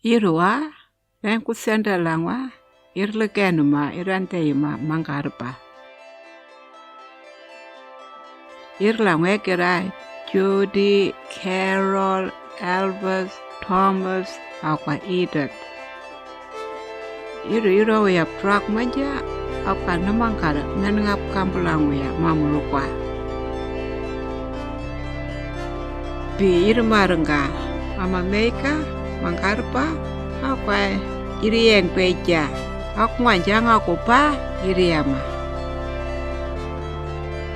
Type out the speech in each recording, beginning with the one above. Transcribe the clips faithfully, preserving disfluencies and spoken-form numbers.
Iruwa, rengku senda langwa, irlekenuma, iranteyuma, mangkarpa. Irlangwe kira Judy, Carol, Elvis, Thomas, akwa Edith. Iru iroya prak manja, akwa namangkar nganngap kambulang wiya mamulukwa. Pi irmarangka, mama Meika, mangkarpa, akwa irieng peja, akwa janga kupa iriama.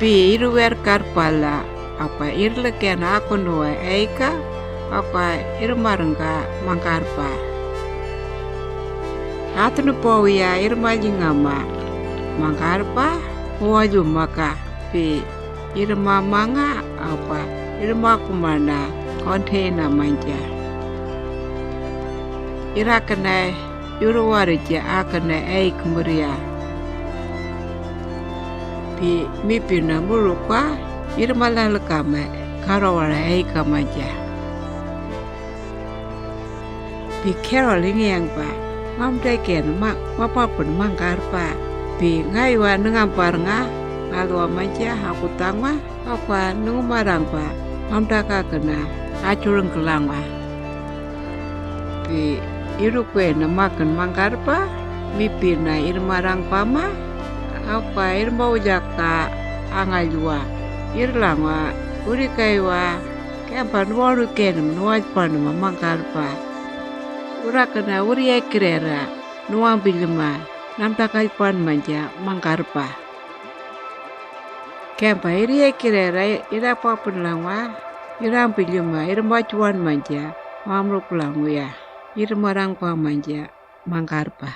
Pi iruwer karpala, akwa irleken akunwa eika, akwa irmarangka mangkarpa. Atunu powiya irmajingama, mangkarpa, wajumaka, pi irmamanga, akwa irmakumana, container manja. Irakana iruwarija akana eik muria. Pi mipina mulukwa, irmalalakama, karawara eika manja. Pi Carol ingiyangpa, ngamdeken ma, mapapun mangkarpa. Pi ngaywa nangamparnga, ngalwa manja akutangwa, akwa nungumarangpa, ngamdakakana, achurangkalangwa. Pi irukwe namakan mangkarpa, mipina irmarangpama, akwa irmaujaka angaljwa, irlangwa, urikaiwa, kempa nuwarukenum nuwajpanuma mangkarpa. Urakana uriekirera, nuwambiljuma, namdakajpan manja mangkarpa. Kempa iriekirera irakpapunlangwa, irambiljuma, irmajwan manja, mamruklangwiya, irmarangpa manja, mangkarpa.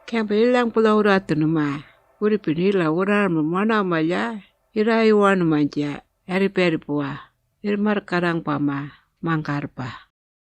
Kempa ilangpula uratunuma, uripin ila urarma manamalya, iraiwan manja, eriperipuwa, irmarkarangpama, mangkarpa.